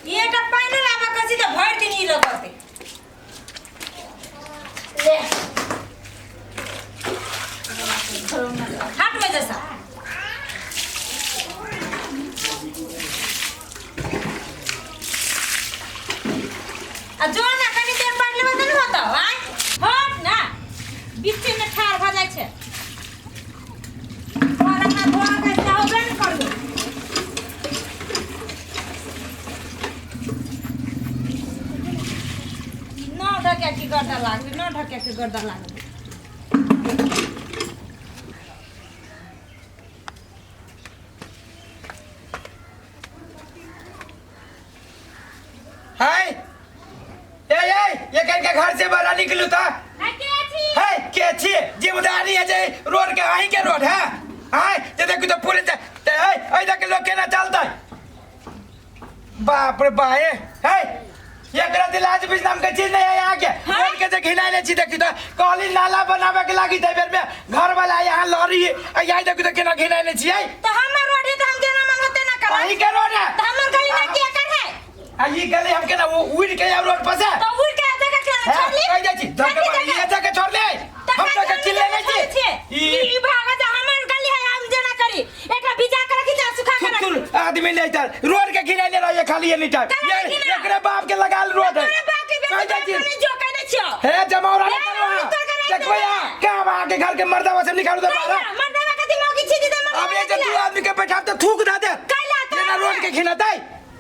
एकटा पानि लाबऽ कहै छी तऽ भरि दिन ई लगतै। ले, हट वजह से। आ जो ना कनी देर पढ़ लेबै तऽ ने होतौ। आँय, हट ना, बीचे में ठाढ़ भऽ जाइ छै। घर अंगना धोआ के होबे ने करबै। नौ ढकिया की गर्दा लागलै, नौ ढकिया के गर्दा लागलै। हाय, ए ए, ये कहीं के घर से बाहर निकलू था। है के छी? है के छी? जिम्मेदारी है जे रोड के, अहीं के रोड है। हाय, जे देखू तो पूरे ते है ऐ देख लोग केना चलता है। बाप रे बा, ए है एकरा दिलाज बीच नाम के चीज नहीं है यहाँ के। रोड के जे घिनाइले छी देखी तो कहली नाला बनावे के लागी ते बेर में घर वाला यहाँ लॉरी है, आ यहाँ देखी तो केना घिनाइले छी है। तो हमर रोड है तो हम जेना मन होते ना करब। अहीं के रोड है। तो हमर गली में के कर है? आ ई गली हम केना उड़ के आब रोड पर से? तो उड़ के जगह के हैं? छोड़ ली। कहि जाइ छी धक्का कथी मारि, जगह? ई जगह छोड़ ले। तऽ हम कथी तऽ किले नहि छोड़ै छी। छियै? ई ई भाग जा, हमर गली है, हम जेना करी। एकरा भिजा के रखी जा, सुखा के रखी। कुकुर आदमी नहीं था, रोड के घिनाइले रहिए खाली एनी टाइम। केना ये घिना? एकरे बाप के लगाल रोड है। तोरे बाप के कहि जाइ छी। बेटी नहीं जो कह दै छियो। हे जमावरा हे, नहीं करो हम तोर के नहीं देखबै देबै। यहाँ क्या आके घर के मर्दावा से निकालू दे बाहर। मर्दावा कथी मौगी छी दे मर्दावा। अब ये जे दू आदमी के बैठा तो थूक दे दे। कैला तो ये ना रोड के घिनातै।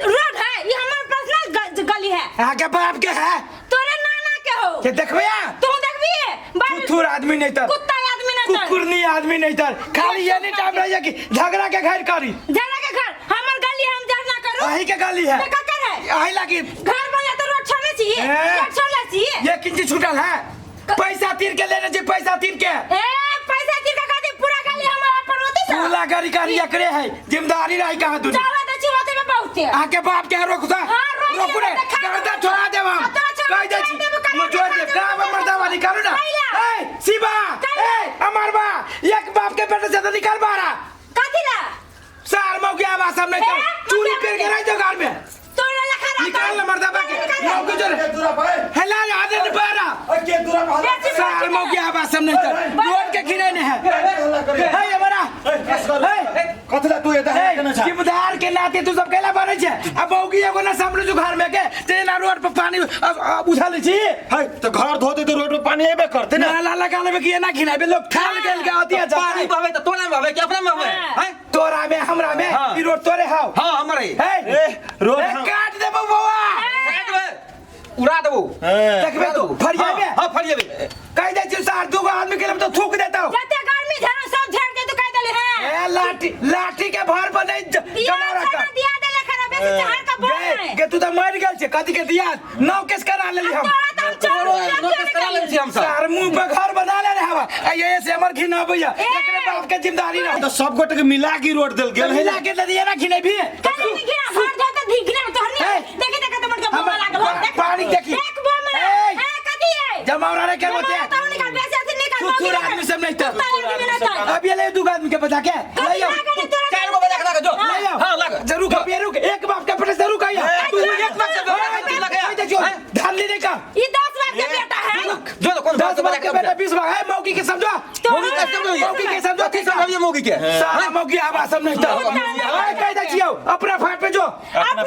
रोड है, ये हमर पर्सनल गली है। आके बाप के है। तोरे नाना के हो। के देखबै यहाँ? तू देखबी बाल। कुथुर आदमी नहीं तर। कुत्ता आदमी नहीं तर। कुकुरनी आदमी नहीं तर, खाली ये नहीं टाइम रहिए कि झगड़ा के घर करी। झगड़ा के घर हमर गली है, हम झगड़ा करू। अही के गली है। तो ककर है? अही लागी। घर बना तो रोड छोड़ने चाहिए। ए। रोड छोड़ने चाहिए। ये किंची छूटल है, पैसा तीर के लेने छी, पैसा तीर के। ए पैसा तीर के खातिर पूरा गली हमर अपन होती से। पूरा गाड़ी गाड़ी एकरे है, जिम्मेदारी रही कहाँ दुनी। चावा दे छी होते में बहुते। आके बाप के रोक दा। हाँ, रोक रोकू रे, देब, देखा। गर्दा छोड़ा देब हम। हाँ, तो छोड़ा कहि दै छी, देब, कहि मजोड़ देब, देब, कहाँ देब, मर्दावा निकालू ना। कैला? ए शिवा, कैला? ए अमर बा, एक बाप के बेटे से तो निकाल बारा। कथी ला? सार मौके आवाज सामने ए, चूड़ी मर्दावा पेर के रह जाओ घर में। तोरा लखा रहा निकाल ना मर्दावा के। निकाल ना। मौके जोरे। के दूरा पर हेला आदे बारा। के दूरा पर हल्ला बेसी सार मौके आवाज सामने तो रोड के घिरे ने है। हल्ला करे। हे हमारा। हे। कथी ला तू एता हे, केने छा? जिम्मेदार के नाते तू सब कैला बनै छै? आ बौगी एगो ना सामने जो घर में के जे ना रोड पर पानी उछालै छी। है तो घर धोते तो रोड पर पानी एबे करते ना। नाला लगा लेबे कि एना घिनाबे लोग थाल गेल के अतिया पानी जाता। बहबे त तोरा में बहबे कि अपना में बहबे? हाँ। हैं? तोरा में हमरा में। हाँ। ई रोड तोरे हाउ। हाँ, हमर है। हे। ए रोड ए, काट देबो बौआ। काट देबै, उड़ा देबो। हां। देखबे तू फरियाबे। हाँ, फरियाबे। कहि दै छी सार दूगो आदमी के तो थूक देतौ। जते गर्मी झाड़ू सब झाड़ दे तू कह देली है। ए लाठी लाठी के भर पर नहीं दिया जमा रख। खाना दिया देले खाना बेसी चढ़ के बोल गे नहीं। गे तू तो मर गेल छै, कथी के दिया नौ केस करा लेली हम। तोरा तो हम चल नौ केस करा लेने छी हमसब। सार मुंह पे घर बना ले रे हवा आ ये से हमर घिन अबैया। ए! एकरे बाप के जिम्मेदारी रह। तो सब गोटे के मिला के रोड देल गेल है। मिला के दे दिया ना घिने भी। कथी नहीं घिना भर जाता घिना तोहर ए! नहीं देखी देखा तो मर के बोमा लागल हो, देख। पानी देखी। देख बोमा। ए! ए कथी है? जमावरा रे के होते। जमावरा तो निकाल बेसी अथी निकाल कुकुर मौगी आदमी सब नहीं तर। कुत्ता आदमी नहीं तर। अब ये ले दूगो आदमी के बजा के ले आओ। कथी लागल तोरा? चार गो बजा के लागे जो। ले आओ। हाँ, लागे। जरूर अभी रुक, एक बाप के बेटे जरूर कहिया। तू एक बाप के बेटा लगे। कहि दे जो धान लेने का। ई 10 बाप के बेटा है। जो तो कौन 10 बाप के बेटा 20 बाप है। मौकी के समझो। मौगी के समझो। मौकी के समझो। कथी समझिए मौगी के? सारा मौकी आवाज सब नहीं तर। ए, कहि दे छियौ अपना फाट पे जो। अपना हम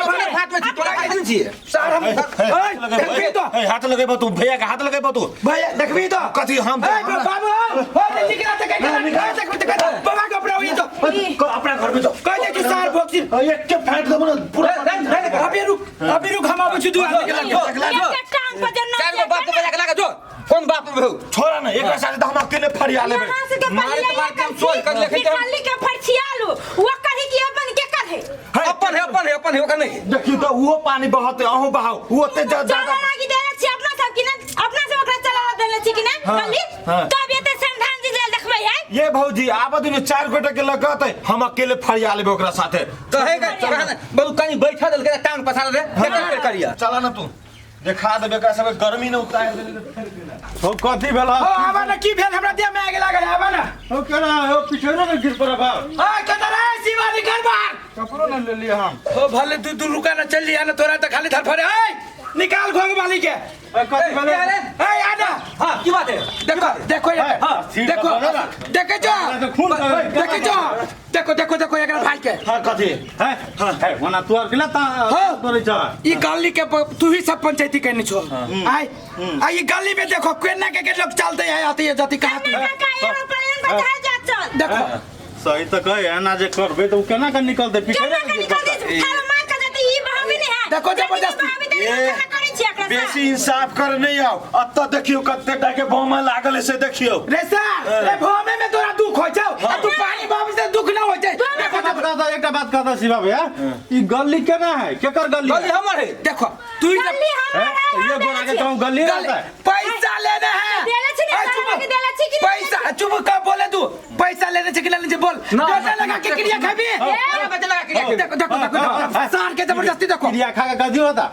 अपने फाट में छी, तोरा फाट में छी। सार हम ए, देखबी तो। ए, हाथ लगेबो तू भैया के हाथ लगेबो तू। भैया देखबी तो। कथी हम ए बाबू ओ निकला त कहि दे, देखबी तो कहि बाबा के अपना होई तो। अपना घर में जो। कहि दे छी सार भोक्सी। एक के फाट देबो ना पूरा। अभी रुक, अभी रुक, हम आबै छी दू आदमी के लगे। जो। एक टांग पर जे चार गो बाप के बजा के लागे जो। कोन बाप में भौ? छोड़ा ना, एकरा साथे तो हम अकेले फरिया लेबै। यहाँ से के मारे पहले तो मार के हम सोच कर लेखे के हम- निकाली के फरछियालू वो कही कि अपन के कर है। अपन है, अपन है, अपन है, ओकर नहीं। देखियो तो वो पानी बहते अहूँ बहाओ वो ओते चला ज्यादा लागी देले छी अपना सब कि ना, अपना सब ओकरा चला देले छी कि ना हाँ, गली। हाँ। तब एते संधान जी लेल देखबै है। ये भौजी आब दुनू चार गोटे के लगत है, हम अकेले फरिया लेबै ओकरा साथे। कहे के कहना, बहु कहीं बैठा देलकै टांग पसार रे, केकर के करिया। चला ना तू देखा देबे एकरा सबके गर्मी ने उतारि देली तऽ फेर केना हो कथी भेल हो आबा ना की भेल हमरा देह में आगे लागल आबा ना हो केना हो पिछड़ो ने गिर पड़ब आ कतऽ रे शिवा निकल बाहर कपड़ो ने लेलियै हम हो भले तू तू रुका ना चल लिया ना तोरा तो खाली धरफरे ए निकाल घोंघ वाली के ए, कथी भेलै ए आना हाँ की बात है देखो देखो ये हाँ, सीट देखो पर ना। देखे जो तो खून करे। देखे जो देखो देखो देखो एकरा भाई के हाँ कथी है है ओना तू आर केला ता हाँ। करै छ ई गली के तू ही सब पंचायती कहने छो आय आ ई गली में देखो केना के के लोग चलते है आते है जाती कहाँ तू काका एरोप्लेन पर चढ़ जा चल देखो सही तऽ कहे एना जे करबै तऽ ओ केना के निकलतै पिछड़े केना के निकल दे थारो मार के जाते ई बहावी नहीं है देखो जबरदस्ती। बहावी त ए, करै छी एकरा से बेसी इंसाफ कर नहीं आओ अतः देखियो कते टा के बम लागल है से देखियो रे सर रे भोमे में तोरा दुख हो जाओ आ तू पानी बाबू से दुख ना हो जाए देखो एकटा बात कहता एकटा बात कहता शिवा भैया ई गली केना है केकर गली गली है हमर है देखो तू ही गली हैं? हमारा तो ये गोरा के कहूँ गली गली रहता है पैसा लेने है देले छी ने, ए, चुप। सारा के देले छी कि नहीं? पैसा चुप का बोले तू पैसा लेने छे कि ना लेने छे बोल ना, पैसा ना, लगा के क्रिया खाबी अरे बच्चा लगा के क्रिया देखो देखो देखो देखो सार के जबरदस्ती देखो क्रिया खा के कथी होता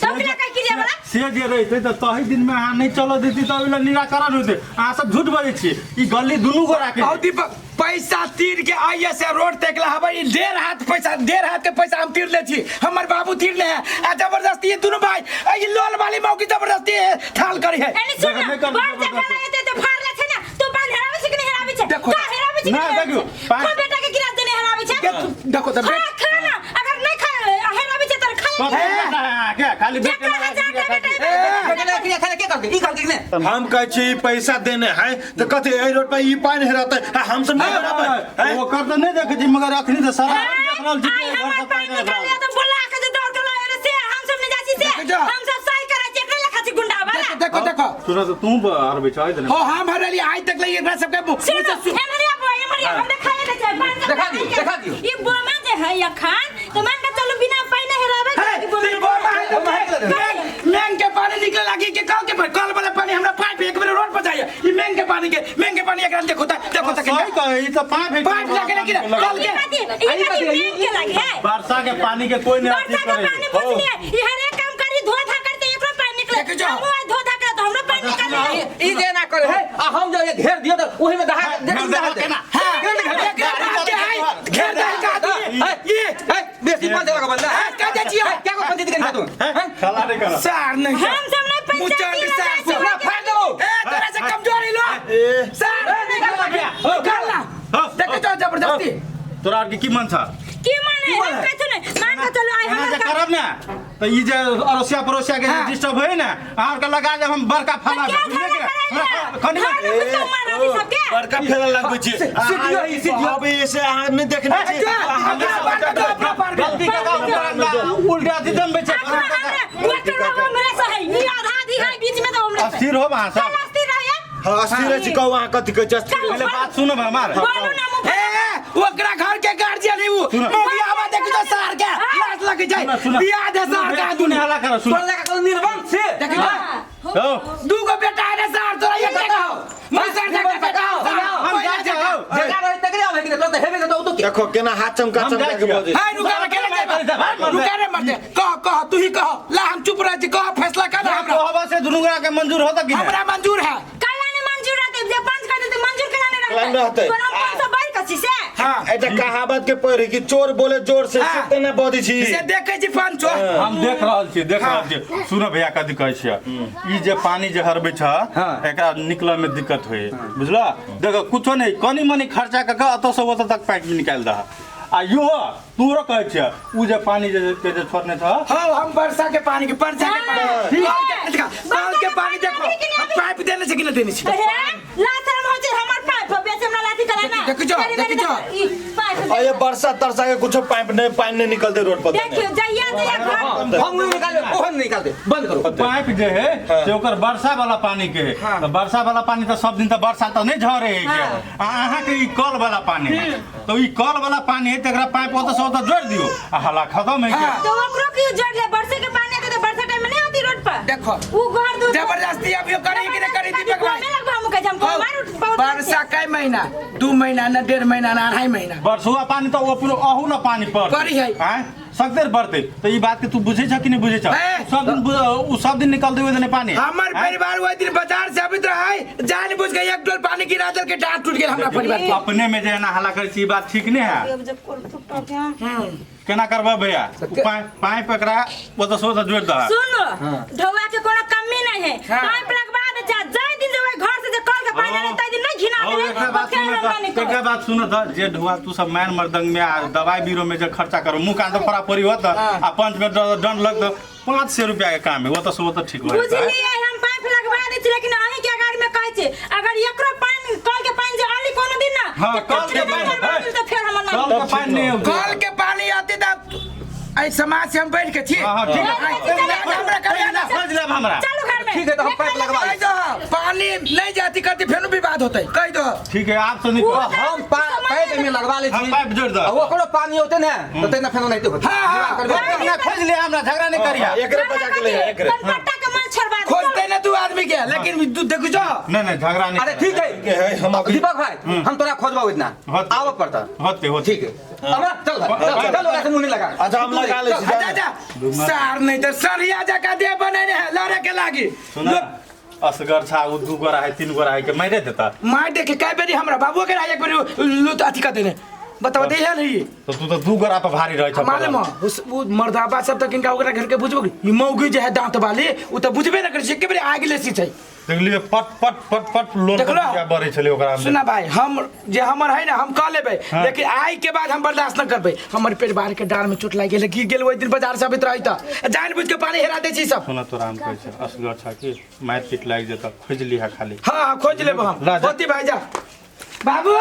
सब के का क्रिया वाला से जे रहितै तऽ तही दिनमे अहाँ नहि चलऽ दैती तऽ ओहि लए निराकरण होतै अहाँ सब झूठ बजै छियै ई गली दुनू गोरा के और दीपक पैसा तीर के आइए से रोड तक ला हवे ई डेढ़ हाथ पैसा डेढ़ हाथ के पैसा हम तीर ले छी हमर बाबू तीर ले है आ जबरदस्ती ये दोनों भाई आ ई लोल वाली मौकी जबरदस्ती है, थाल करी है एनी सुन देखो, ना नहीं कर बड़ जगह जबरदस्ती। लगते तो फाड़ ले छै ना तू पान हेराबै छै कि नहीं हेराबै छै देखो। का हेराबै छै कि ना, नहीं देखियौ, हेराबै छै? पान- खा बेटा के गिरा देने हेराबै छै के तू- देखो तो खा खा ना अगर नहीं खा हेराबै छै तर खा कथी बेटा है अहाँके खाली बेटे जकरा लगा हजार के बेटा क्रिया बेटा लगा क्रिया खाने के करके ई करके ने हम कहै छी ई पैसा देने है तऽ कथी एहि रोड पर ई पानि हेरतै आ हमसब नहि हेरबै हैं? ओकर तऽ नहि देखै छी मगर अखनी तऽ सारा देख रहल छी आई कि घर हमर से पानि पानि आबि निकाल रहल लिया तो बोला के जे दौड़ के लाए रे से हम सब नहीं जाची से देखो जा। हम सब सही करै छी एकरे लेखा छी गुंडा वाला देखो देखो सुन तऽ तू आर बिछाइ देने हो हम हरली आज तक ले एकरा सबके मुंह सुन से सु- हेमरिया बो हेमरिया हम देखाए दे छै पान देखा दियौ, देखा दियौ। ई बोमा जे है अखान तो मान के चलू बिना पानि हेराबै हे, ई बोमा ई बोमा है तो मेंग मेंग के पानी निकले लागी के कल के कल वाला पानी हमरा पाइप एक बेर रोड पर जाइए ई मेंग के पानी के मेंग के पानी एकरा देखो त देखो त सही कहे ई तऽ पाइप है पाइप लगे लेकिन कल ई के कथी ई कथी मेंग के लागे है वर्षा के पानी के कोई नहीं अथी वर्षा के करे पानी कुछ नहीं है ई हर एक काम करी धो धा करते एकरो पानी निकले देखो जो। हमहू आज धो धा करे तो हमरो पानी निकले ई जे ना करे है आ हम जो ये घेर दियो तो ओही में दहा देख दहा दे केना? हां एकरा बाप के है घेर दे का आदमी है ये है बेसी पान देवा का बंदा है, का दे छियो? क्या को पंचायत करी तू हैं खाला नहीं करा सार नहीं हम सब नहीं पंचायती मुचंड में सार जाइ छी। ना फाड़ देबो ए तोरा से कमजोर लो सार निकाल ना क्या निकाल ना देखो जो जबरदस्ती तोरा आरके की मन छ की माने हम कहै ने मान के चलू आई एना हमर जे करब ने तऽ ई जे अड़ोसिया पड़ोसिया के हाँ। डिस्टर्ब होय ने अहाँ के लगा देब हम बड़का फला क्या बुझलियै झगड़ा कि कराइले? ने? खनी घर में कुत्ता मार रही सबके बड़का फेला लगबै छी सीटियो है, सीटियो। अभी से अहाँ नहि देखने छी जा, अपना पार कर दो, अपना पार कर गलती के काम उल्टा अथी दम बेचे अपना हमरा वो करवा हमरे से है ई आधा आधी है बीच में तो हमरे से अस्थिर हो वहाँ चल सब अस्थिर रहिए हाँ अस्थिर छी कहू अहाँ कथी कहै छी अस्थिर पहिले बात सुनब हमार बोलू ना मुँह ए ए, ओकरा घर के गार्जियन है उ सुनो। मौगी आवा देखी तो सार के लाज लग जाए सुनो, सुनो। बियाह दे सार का तू हला कर सुन तोरा लगा कल निर्बंध से देखी तो हो दू गो बेटा है रे सार तोरा एक बेटा हो मैं सार के बेटा हो हम जाइ छियै, हौ। जगह रहे तकरे आवे कि तो हेबे तो तो के देखो केना हाथ चमका हम चमका जाइ के छियै। बजै हाय रुका रे केना जाइबा रुका रे मरते कह कह तू ही कह ला हम चुप रह छी कह फैसला कर हमरा कहबा से दुनू गोरा के मंजूर होता कि हमरा मंजूर है काला ने मंजूर रहते जे पांच कर देते मंजूर काला ने काला ने रहतै। तोरा पांच सौ बढ़ कछि से हां एकटा कहावत के पढ़ी कि चोर बोले जोर से हाँ। से तेना बजै छी से देखे छी पंचो हम देख रहल छियै देख रहल छियै सुन भैया कथी कहै छियै ई जे पानी जे हरबै छ एकरा निकलऽ में दिक्कत होय बुझल देखो कुछो नहीं कनी मनी खर्चा कऽ कऽ एतऽ से ओतऽ तक पाइप निकालि दह आ यो तोरो कहै छियै उ जे पानी जे के जे छोड़ने छ हाँ हम वर्षा के पानी के वर्षा के पानी हाँ। कल के कल के पानी देखो हम पाइप देने छै कि नहीं देने छै हे लाथर में हो छै हमर पाइप बेचे हमरा लाथी करा ना देखी जो, मेरी- देखी मेरी जो। ई पाइप आ ये बरसा तरसा के कुछो पाइप नहीं पानी नहीं निकलते रोड पर देखियो जइया जइया घर हम नहीं निकाल दे ओहन नहीं निकाल दे बंद करो पाइप जे है से ओकर वर्षा वाला पानी के है हाँ। तऽ वर्षा वाला पानी तऽ सब दिन तऽ वर्षा तऽ नहि झरे है के आ अहाँके ई कल वाला पानी है तऽ ई कल वाला पानी है तकरा पाइप ओतऽ से ओतऽ जोड़ि दियौ आ हला खत्म है हाँ। तो ओकरो क्यों जोड़ ले बरसे के पानी आते तो बरसा टाइम में नहीं आती रोड पर देखो उ घर दूर जबरदस्ती अभी करी कि नहीं करी दीपक भाई में लगभग हम कहै हम हाँ, मार उठ बहुत वर्षा कै महीना 2 महीना ना 1.5 महीना ना 2.5 महीना बरसुआ पानी तऽ ओ पूरा अहू न पानी पड़ पड़ी है। आँय सगदेर बढ़तै। तऽ ई बात के तू बुझै छ कि नहि बुझै छ? ए! सब दिन उ सब दिन निकल देबै ने पानी। हमर आँय? परिवार ओहि दिन बाजार से आबैत रहे, जान बुझ के एक डोल पानी गिरा देल के डांट टूट गेल हमरा परिवार के। अपने में जे एना हल्ला करै छी, ई बात ठीक नहि है। अब जब कोल फुटो के केना करबह भैया? पाइप पाइप एकरा ओतऽ से ओतऽ जोड़ि दह। सुनो, ढौआ के कोनो कमी नहीं है। हाँ। पाइप लगवा दे जा, जाय दिन जब घर से जे कल के पानी आने तै दिन नहीं घिना और देबे, एकरा बात फेर सुनऽ हमरा तऽ निकल। एकरा बात सुनऽ तऽ जे ढुआ तू सब मैन मर्दंग में आ दवाई बीरो में जे खर्चा करो, मुंह कान तऽ फड़ा पड़ी होत आ पंच में दंड लगत, 500 रुपया के काम है, ओतऽ से ओतऽ ठीक हो जेतै। बुझलिए, हम पाइप लगवा दै छी, लेकिन अहीं के अगाड़ी में कहै छी, अगर एकरो पानी कल के पानी जे आली कोनो दिन ना, हाँ, तऽ कल के कचरा पानी, करबा हे। देब तऽ फेर हमर नाम कल के पानी नहीं औतै। कल के पानी आते तब एहि समाज से हम बैठ के छी। हाँ, हाँ, ठीक है। हमरा करिया ना। खोज लेब हमरा। चलू घर में। ठीक है, तो हम पाइप लगवा कहि दो पानी नहीं जाती करती फेनो विवाद होते, कहि दो। ठीक है, आप से नहीं हम पाइप में लगवा ले हम छी। पाइप जोड़ दो। आ ओकरो पानी औते ने तो तेना फेनो नहीं होते। हाँ, हाँ। ना खोज ले हमरा, झगड़ा नहीं करिया। एकरे बचा के ले एकरे। कनपट्टा के माल छोड़वा दे। खोजते ना तू आदमी के, लेकिन तू देखू जो। नहीं नहीं, झगड़ा नहीं। अरे ठीक है के है हम अभी दीपक भाई, हम तोरा खोजबा इतना होते। आबऽ पड़ता। होते होते। ठीक है, हमरा चल भाई, चल चल, ओकरा से मुंह नहीं लगा। अच्छा, हम लगा ले छी। अच्छा अच्छा, सार नहीं तो सरिया जका दे बने है लड़े के लागी। सुना, असगर छा उ 2 गोरा है 3 गोरा है के मारे देता। मार देख के बेरी हमरा बाबू के एक बेरी लूट अथी कर देने, बताओ दे है नहीं। तो तू तो 2 गोरा पर भारी रहै छ। मालूम है उस वो मर्दाबा सब तक इनका ओकरा घर के बुझबो ई मौगी जे है दांत वाली, उ त बुझबे न करै छै, एके बेरी आगि लेसी छै। देखलिए पट पट पट पट लोन देखलो? बढ़ै छलै ओकरा में। सुना भाई, हम जे हमर है ना हम कह लेबै, हाँ। लेकिन आई के बाद हम बर्दाश्त न करबै। हमर परिवार के डार में चोट लागि गेल, गिर गेल ओहि दिन बाजार से आबैत रही त जान बुझ के पानी हेरा दै छी सब। सुना तोरा हम कहै छै असगर छा कि मारि पीट लागि जेतऽ, खोजि लिहा खाली। हाँ हाँ, खोज लेब हम। ला जा। होती भाई जा बाबू।